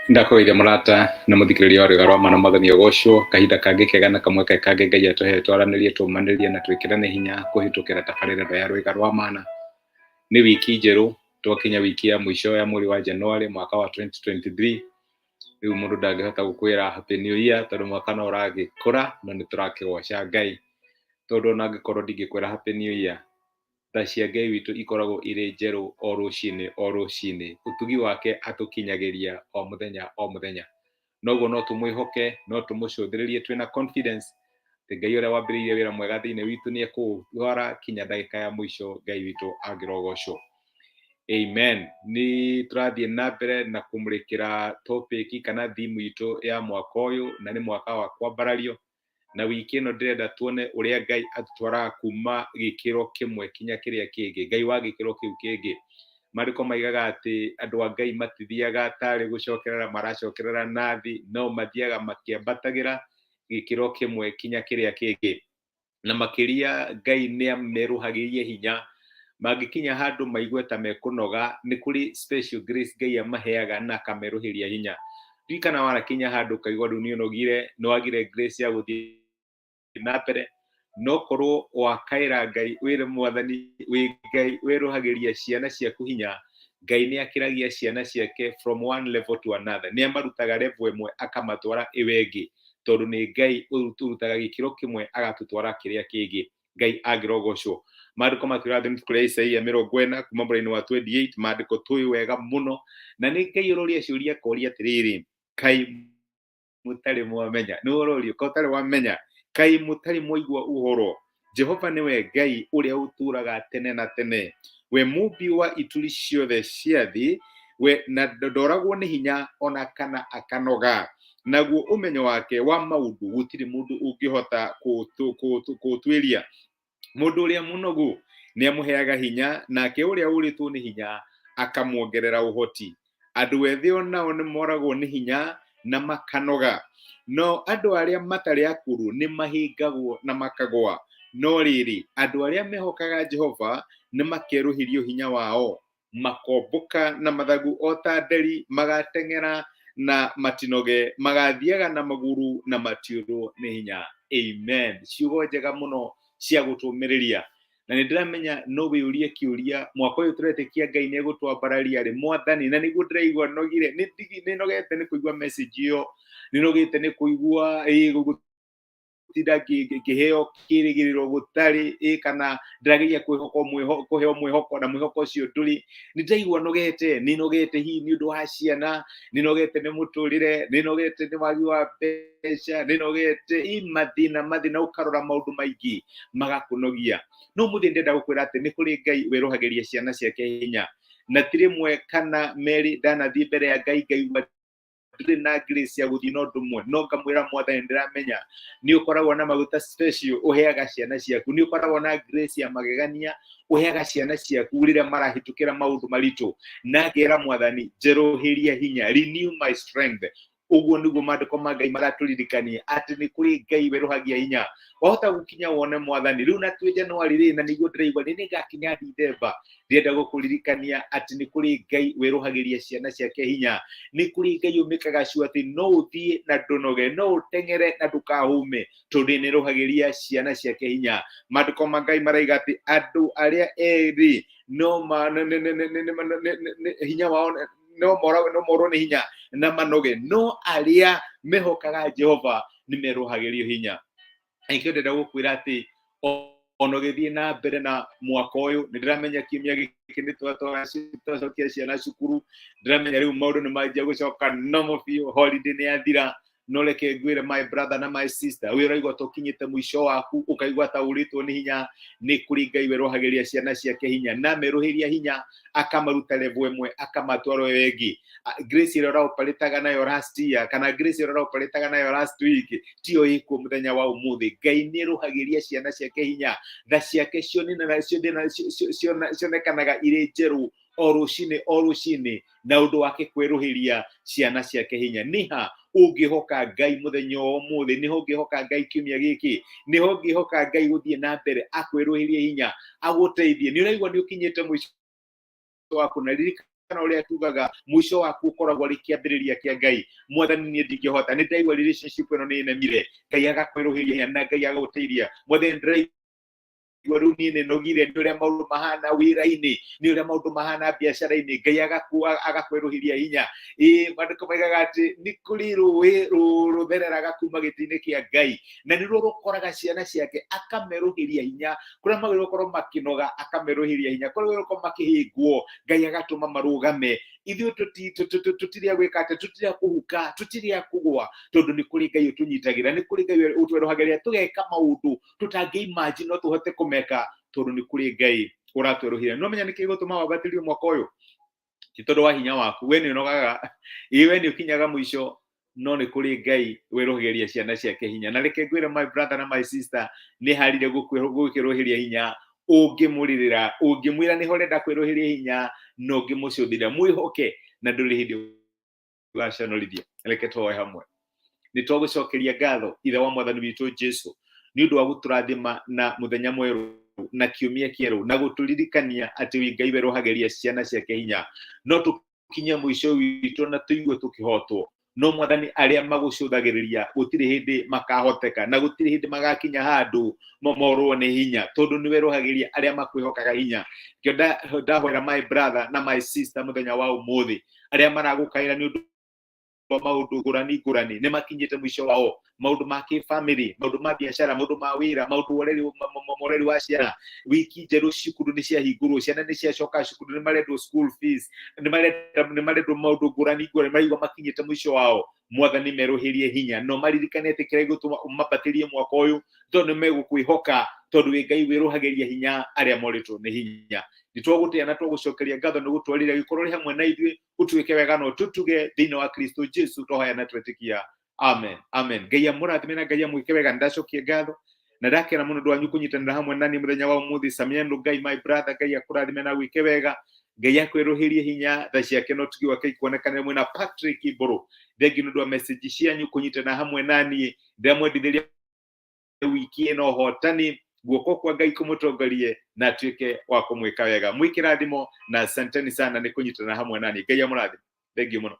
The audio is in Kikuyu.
Ndakũgeithia mũrata na mũthikĩrĩria wa Rwĩga rwa Mana, Mwathani ũgocwo. Kahinda kangĩ kega na kamweke kangĩ Ngai atũhe twaranĩrie, tũmanĩrie na twĩkĩrane hinya kũhĩtũkĩra tabarĩra ĩno ya Rwĩga rwa Mana. Nĩ wiki njerũ, twakinya wiki ya mũico ya mweri wa January mwaka wa 2023. Rĩu mũndũ ndangĩhota gũkwĩra happy new year tondũ mwaka no ũragĩkũra, no nĩ tũrakĩgoca Ngai tondũ ona angĩkorwo ndingĩkwĩra happy new year, tha cia Ngai witũ ikoragwo irĩ njerũ o rũcinĩ o rũcinĩ. Ũtugi wake atũkinyagĩria o mũthenya o mũthenya. Noguo no tũmwĩhoke, no tũmũcũthĩrĩrie twĩna confidence atĩ Ngai ũrĩa wambĩrĩirie wĩra mwega thĩinĩ witũ nĩ ekũũtwara kinya ndagĩka ya mũico. Ngai witũ angĩrogocwo. Amen. Nĩ tũrathiĩ na mbere na kũmũrĩkĩra topic kana theme itũ ya mwaka ũyũ, na nĩ mwaka wa kwambarario. Na wiki ĩno ndĩrenda tuone ũrĩa Ngai atũtwaraga kuma gĩkĩro kĩmwe kinya kĩrĩa kĩngĩ, Ngai wa gĩkĩro kĩu kĩngĩ. Maandĩko maigaga atĩ andũ a Ngai matithiaga tarĩ gũcokerera maracokerera nathi, no mathiaga makĩambatagĩra gĩkĩro kĩmwe kinya kĩrĩa kĩngĩ. Na makĩria Ngai nĩ amerũhagĩria hinya mangĩkinya handũ maigue ta mekũnoga, nĩ kũrĩ special grace Ngai amaheaga na akamerũhĩria hinya. Ndiũĩ kana wanakinya handũ ũkaigua rĩu nĩ ũnogire, nĩ wagire grace ya gũthiĩ na mbere, no korwo wakaĩra Ngai wĩre Mwathani wĩ Ngai werũhagĩria ciana ciaku hinya. Ngai nĩ akĩragia ciana ciake from one level to another, nĩ amarutaga level ĩmwe akamatwara ĩyo ĩngĩ, tondũ nĩ Ngai ũrutaga gĩkĩro kĩmwe agatũtwara kĩrĩa kĩngĩ. Ngai angĩrogocwo. Maandĩko matwĩra thĩ ibuku rĩa Isaia 40 kuma mũraini wa 28, maandĩko tũĩ wega mũno, na nĩ Ngai ũroria ciũria akoria atĩrĩrĩ, kaĩ mũtarĩ mwamenya? Nĩ ũrorio ka ũtarĩ wamenya? Kaĩ mũtarĩ mwaigua ũhoro? Jehova nĩwe Ngai ũrĩa ũtũũraga tene na tene, we mũmbi wa ituri ciothe cia thĩ, we na ndoragwo nĩ hinya ona kana akanoga, naguo ũmenyo wake wa maũndũ gũtirĩ mũndũ ũngĩhota kũũtuĩria. Mũndũ ũrĩa mũnogu nĩ amũheaga hinya, nake ũrĩa ũrĩtwo nĩ hinya akamuongerera ũhoti. Andũ ethĩ o nao nĩ moragwo nĩ hinya na makanoga, no andũ arĩa matarĩ akũrũ nĩ mahĩngagwo na makagwa. No rĩrĩ, andũ arĩa mehokaga Jehova nĩ makerũhĩrio hinya wao, makombũka na mathagu o ta nderi, magateng'era na matinoge, magathiaga na magũrũ na matiũrwo nĩ hinya. Amen. Ciugo njega mũno cia gũtũmĩrĩria, na nĩ ndĩramenya no wĩyũrie kĩũria, mwaka ũyũ tũretĩkia Ngai nĩ egũtwambararia rĩ, Mwathani? Na nĩguo ndĩraigua nogire, nĩ nogete nĩ kũigua message ĩyo, nĩ nogete nĩ kũigua gũtinda ngĩheo kĩrĩgĩrĩro gũtarĩ, kana ndĩrageria kwĩhoka kũheo mwĩhoko na mwĩhoko ũcio ndũrĩ. Nĩ ndĩraigua nogete, nĩ nogete hihi nĩ ũndũ wa ciana, nĩ nogete nĩ mũtũrĩre, nĩ nogete nĩ wagi wa mbeca, nĩ nogete i mathĩna mathĩna, ũkarora maũndũ maingĩ magakũnogia. No mũthĩ ndĩrenda gũkwĩra atĩ nĩ kũrĩ Ngai werũhagĩria ciana ciake hinya, na ti rĩmwe kana merĩ ndanathiĩ mbere ya Ngai ngaigua ndirĩ na grace ya gũthiĩ na ũndũ ũmwe, no ngamwĩra Mwathani, ndĩramenya nĩ ũkoragwo na maguta special ũheaga ciana ciaku, nĩ ũkoragwo na grace ya magegania ũheaga ciana ciaku rĩrĩa marahĩtũkĩra maũndũ maritũ. Na ngera Mwathani, njerũhĩria hinya, renew my strength. Ũguo nĩguo maandĩko ma Ngai maratũririkania atĩ nĩ kũrĩ Ngai werũhagia hinya. Wahota gũkinya wone Mwathani rĩu na twĩ January rĩ, na nĩguo ndĩraigua nĩ nĩngakinya Dithemba. Ndĩrenda gũkũririkania atĩ nĩ kũrĩ Ngai werũhagĩria ciana ciake hinya, nĩ kũrĩ Ngai ũmĩkaga cio atĩ no ũthiĩ na ndũnoge, no ũteng'ere na ndũkahũme, tondũ nĩ erũhagĩria ciana ciake hinya. Maandĩko ma Ngai maraiga atĩ andũ arĩa erĩ no ma, hinya wao no morwo nĩ hinya na manoge, no arĩa mehokaga Jehova nĩ merũhagĩrio hinya. Nĩkĩo ndĩrenda gũkwĩra atĩ ona ũgĩthiĩ na mbere na mwaka ũyũ, nĩ ndĩramenya kiumia gĩkĩ nĩ twacokia ciana cukuru, ndĩramenya rĩu maũndũ nĩ manjia gũcoka normal biũ, holiday nĩ yathira. No reke ngwĩre, my brother na my sister, wĩ ũraigua tũkinyĩte mũico waku, ũkaigua ta ũrĩtwo nĩ hinya, nĩ kũrĩ Ngai werũhagĩria ciana ciake hinya, na merũhĩria hinya akamaruta level ĩmwe akamatwara ĩyo ĩngĩ. Grace ĩrĩa ũraoparĩtaga nayo last year kana grace ĩrĩa ũraoparĩtaga nayo last week tiyo ĩkuo mũthenya wa ũmũthĩ. Ngai nĩ erũhagĩria ciana ciake hinya, tha ciake cionekanaga irĩ njerũ o rũcinĩ o rũcinĩ, na ũndũ wake kwerũhĩria ciana ciake hinya. Nĩha ũngĩhoka Ngai mũthenya wa ũmũthĩ? Nĩho ũngĩhoka Ngai kiumia gĩkĩ? Nĩho ũngĩhoka Ngai gũthiĩ na mbere akwerũhĩrie hinya, agũteithie? Nĩ ũraigua nĩ ũkinyĩte mũico waku na ririkana Ririkana ũrĩa tugaga, mũico waku ũkoragwo arĩ kĩambĩrĩria kĩa Ngai. Mwathani, niĩ ndingĩhota, nĩ ndaigua relationship ĩno nĩ ĩnemire. Ngai agakwerũhĩria hinya na Ngai agagũteithia. Mwathani, ndĩraigua rĩu niĩ nĩ nogire nĩ ũrĩa maũndũ mahana wĩra-inĩ, nĩ ũrĩa maũndũ mahana biacara-inĩ. Ngai agakwerũhĩria hinya. Ĩĩ, maandĩko maigaga atĩ nĩ kũrĩ rũĩ rũthereraga kuma gĩtĩ-inĩ kĩa Ngai, na nĩruo rũkoraga ciana ciake, akamerũhĩria hinya. Kũrĩa magĩrĩirwo gũkorwo makĩnoga, akamerũhĩria hinya. Kũrĩa magĩrĩirwo gũkorwo makĩhĩngwo, Ngai agatũma marũgame. Ithuĩ tũtirĩ a gwĩka atĩ, tũtirĩ a kũhuka, tũtirĩ a kũgũa, tondũ nĩ kũrĩ Ngai ũtũnyitagĩra, nĩ kũrĩ Ngai ũtwerũhagĩria tũgeka maũndũ tũtangĩ imagine no tũhote kũmeka, tondũ nĩ kũrĩ Ngai ũratwerũhĩria. No menya nĩkĩ gũtũma wambatĩrio mwaka ũyũ? Ti tondũ wa hinya waku, we nĩ ũnogaga, ĩ we nĩ ũkinyaga mũico, no nĩ kũrĩ Ngai werũhĩria ciana ciake hinya. Na reke ngwĩre, my brother na my sister, nĩ harire gũkwĩrũhĩria hinya ũngĩmũrĩrĩra, ũngĩmwĩra nĩho ũrenda kwĩrũhĩria hinya, na ũngĩmũcũthĩrĩria, mwĩhoke na ndũrĩ hĩndĩ ũgaconorithia. Reke tũhoe hamwe. Nĩ twagũcokeria ngatho, Ithe wa Mwathani witũ Jesu, nĩ ũndũ wa gũtũrathima na mũthenya mwerũ na kiumia kĩerũ, na gũtũririkania atĩ wĩ Ngai werũhagĩria ciana ciake hinya. No tũkinye mũico witũ na tũigue tũkĩhotwo, no Mwathani, arĩa magũcũthagĩrĩria gũtirĩ hĩndĩ makahoteka, na gũtirĩ hĩndĩ magakinya handũ morwo nĩ hinya, tondũ nĩ werũhagĩria arĩa makwĩhokaga hinya. Kĩo ndahoera my brother na my sister mũthenya wa ũmũthĩ, arĩa maragũkaĩra nĩ ũndũ wa maũndũ ngũrani ngũrani, nĩ makinyĩte mũico wao, maũndũ ma kĩbamĩrĩ, maũndũ ma biacara, maũndũ ma wĩra, maũndũ ũreri wa ciana. Wiki njerũ, cukuru nĩ ciahingũrwo, ciana nĩ ciacoka cukuru, nĩ marendwo school fees, nĩ marendwo maũndũ ngũrani ngũrani, maraigua makinyĩte mũico wao. Mwathani, merũhĩrie hinya, no maririkane atĩ kĩrĩa gĩgũtũma ũmambatĩrie mwaka ũyũ tondũ nĩ megũkwĩhoka, tondũ wĩ Ngai wĩrũhagĩria hinya arĩa morĩtwo nĩ hinya. Nĩ twagũtĩa na twagũcokeria ngatho nĩ gũtwarĩra gĩkorwo rĩ hamwe na ithuĩ, ũtuĩke wega na ũtũtuge thĩinĩ wa Kristo Jesu, twahoya na twetĩkia, amen, amen. Ngai amũrathime na Ngai amwĩke wega. Ndacokia ngatho na ndakena mũno ũndũ wanyu kũnyitanĩra hamwe nani mũthenya wa ũmũthĩ. Samiano Ngai, my brother, Ngai akũrathime na gwĩke wega, Ngai akwĩrũhĩrie hinya, tha ciake no tugi wake ikuonekanĩre. Mwĩna Patrick Mbũrũ, thengiũ nĩ ũndũ wa message cianyu kũnyitana hamwe naniĩ. Ndĩramwendithĩria wiki ĩno ũhotani, guoko kwa Ngai kũmũtongorie na atuĩke wa kũmwĩka wega. Mwĩkĩrathimo na asanteni sana nĩ kũnyitana hamwe nani. Ngai amũrathime, thengiũ mũno.